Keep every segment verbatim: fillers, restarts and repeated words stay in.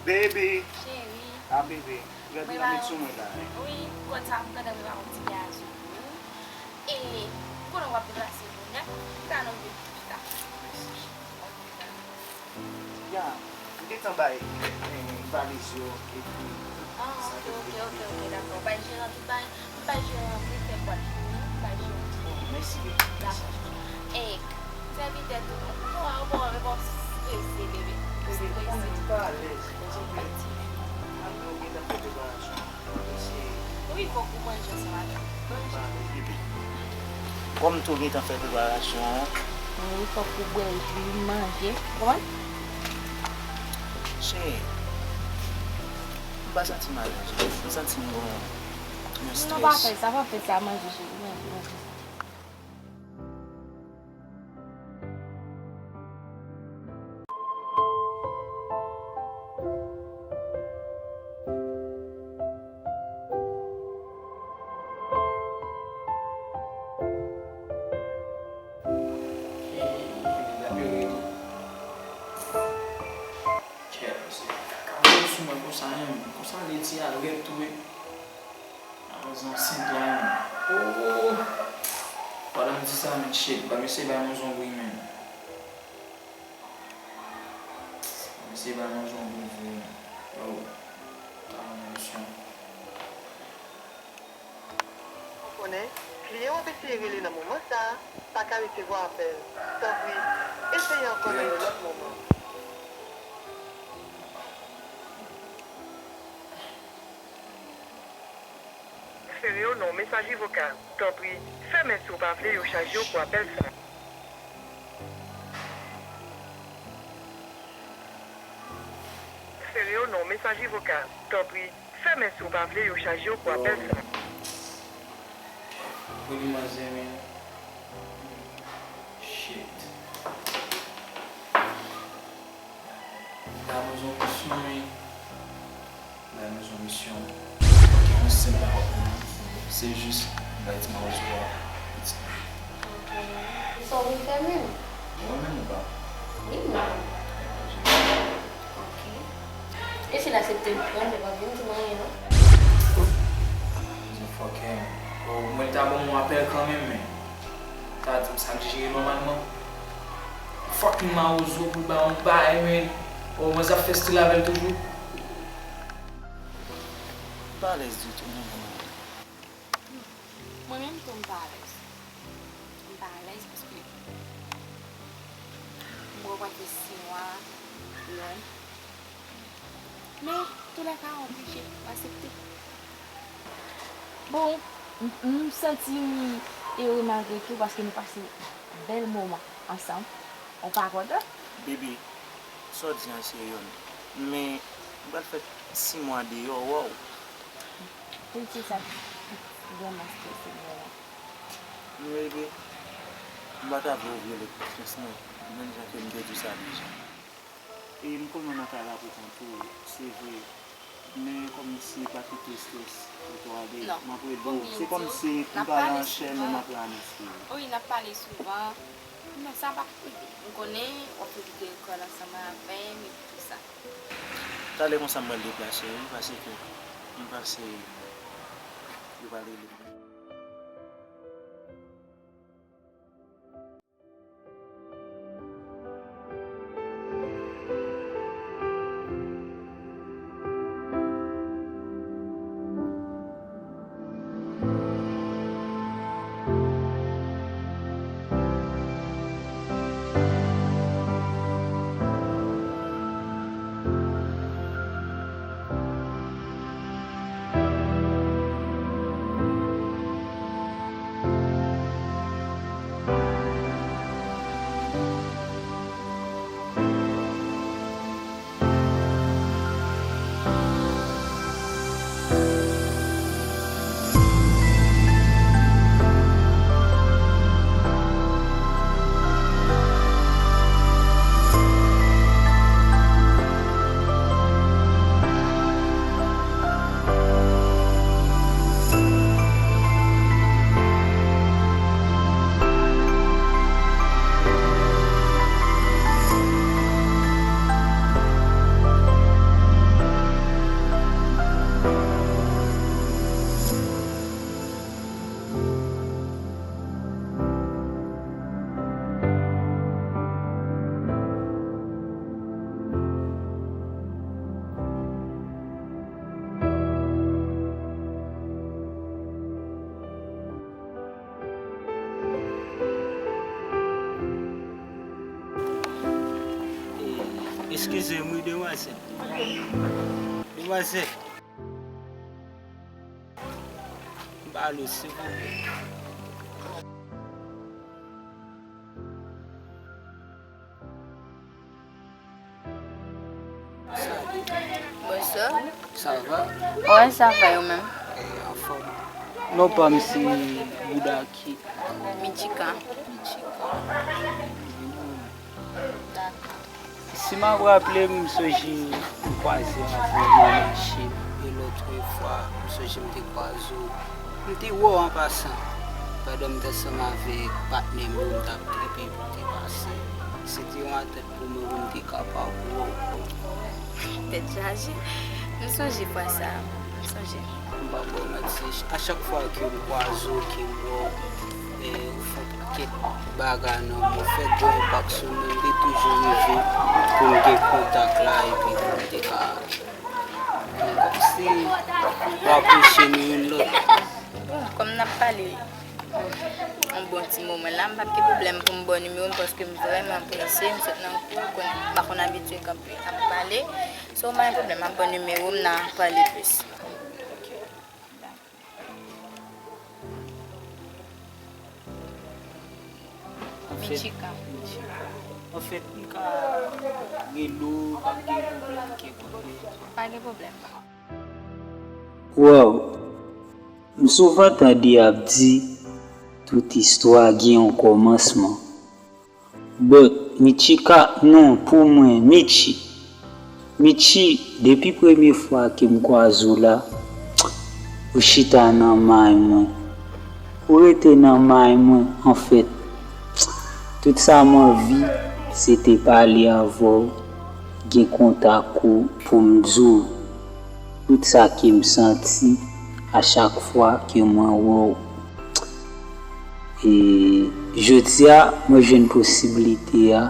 Baby. Cheri. Ah, bebe. Gade, mwen met sou mwen la. Wi, konn sa, m kontan, mwen pa konn ti pye a sou ou. E, m konnen w ap deplase bonè. M ka nan vin pita. Mèsi. Ya, m gentan bay, eh, valiz yo, epi... Ah, ok, ok, ok, ok, dakò. Bay jeran tout bagay. M bay jeran an, m te fè bwat pou ou, m bay jeran an. Oh, mèsi, bebe. Dakò. E, sèvitè tou, non. Ou pa wè, ou pa wè, ou pa strese, bebe. Ou strese. Bebe, kòman ou pa alèz? Konsantre. Ann nou gentan fè preparasyon an. Wi, fòk ou manje ansanm avè m. Manje. Ba, bebe. Kòm tou gentan fè preparasyon an. Wi, fòk ou bwè epi manje. Ou konprann? Cheri, m pa santi m alèz. M santi m gon yon strès. Non, pa fè sa, pa fè sa, manje, cheri, manje, manje. Kèt, mesye, kaka vole sou mwen konsa menm. Konsa ledi a rèd tou wi. Alòs ansent la menm. Oh! Pandan m di sa menm, shit, ba mesye bay mwen zonbi menm. Mesye bay mwen zonbi vre menm. Yo, ta nan misyon. Ou konnen, kliyan w ap eseye rele nan moman sa a pa ka resevwa apèl. Tanpri, eseye ankò nan yon lòt moman. Transfere w nan yon mesaje vokal. Tanpri, fèmen si w pa vle yo chaje w pou apèl sa. Transfere w nan yon mesaje vokal. Tanpri, fèmen si w pa vle yo chaje w pou apèl sa. Pou li manzè, men. Shit. Ba mwen yon misyon, wi. Ba mwen yon misyon. Fòk yon senp bagay pou mwen. Se jis bay ti mawozo a pitit mwen. Ok. Sa w vin fè menm? Mwen menm ou pa? Wi, mwen menm. Ok. E si l aksepte l pran l, li p ap vin di m anyen, non? Motherfucker. Oh, mwen ta ban w yon apèl kanmenm, men. Ta di m sa k jere nòmalman. Fucking mawozo pou l ba yon bay, men. Oh, mwen sa fè stil avè l toujou. M pa alèz ditou, non, mwen. Mwen menm tou, m pa alèz. M pa alèz paske m wè w pral fè sis mwa, non. Men, toulèka, w oblije, w aksepte. Bon, m, m santi m ere malgre tou paske nou pase bèl moman ansanm. Ou pa kontan? Bebe, sa w di an serye wi. Men, m pral fè sis mwa deyò, wow. Wi, se sa k vrèman strese m la. Men, bebe, m pa ta vle ou vyole konfyans mwen, menm jan ke m te di w sa deja. E m konnen w nan kay la pou kont ou, se vre. Men kòmsi pa kite strès pou w ale. Non. M ap rele w. Se kòmsi m pa nan chèn, men m ap la nan espri w. Wi, n ap pale souvan. Men sa p ap rive. M konnen w ap fè videyo kòl ansanm avè m epi tou sa. Talè konsa m pral deplase wi, paske m panse yo pral rele m. Eskize m wi, demwazèl. Demwazèl. M ba l ou, silvouplè. Salut. Bonsoir. Ça va? Ouais, ça va, et vous-même? Eh, en forme. Non pa m se Boudaki. Michika. Michika. Dakò. Si m ap raple m, m sonje m kwaze avè w nan machin. E lòt fwa, m sonje m te kwaze w. M te wè w an pasan. Pandan m t ansanm avèk patnè m yo, m t ap tripe pou te pase. Se te yon atant pou mwen pou m te kapab wè w. Tèt chaje. M sonje fwa sa a. M sonje. M p ap ba w manti, a chak fwa ke m kwaze w, ke m wè w, e, ou fè yon pakèt bagay nan mwen, ou fè gwo enpak sou mwen, m te toujou reve pou m gen kontak la epi pou m te ka, e, kòmsi, rapwoche nou youn lòt. Bon, kòm n ap pale yon bon ti moman la, m p ap gen pwoblèm pou m ba w nimewo m paske m vrèman prese, m sot nan kou, m pa konn abitye kanpe ap pale. So, m pa gen pwoblèm, m ap ba w nimewo m, n a pale plis. Anfèt, Michika. Michika. Anfèt, m ka rele w, pa gen pwoblèm, ke pwoblèm. Pa gen pwoblèm. Wow! M souvan tande y ap di tout istwa gen yon kòmansman. But, Michika, non, pou mwen, Michi. Michi, depi premye fwa ke m kwaze w la, ou chita nan may mwen. Ou rete nan may mwen, anfèt. Tout sa m anvi, se te pale avè w, gen kontak ou pou m di w tout sa ke m santi a chak fwa ke mwen wè w. E jodi a, mwen jwenn posiblite a.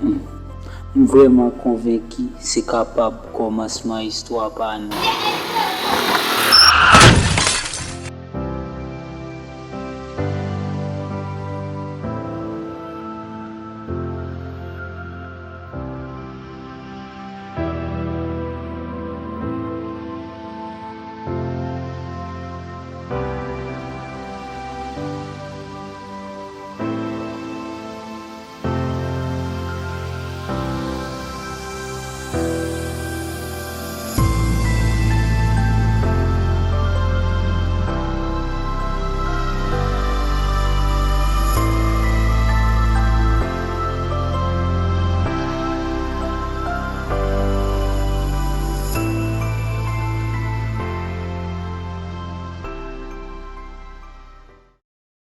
Hmm. M vrèman konvenki se kapab kòmansman istwa pa nou.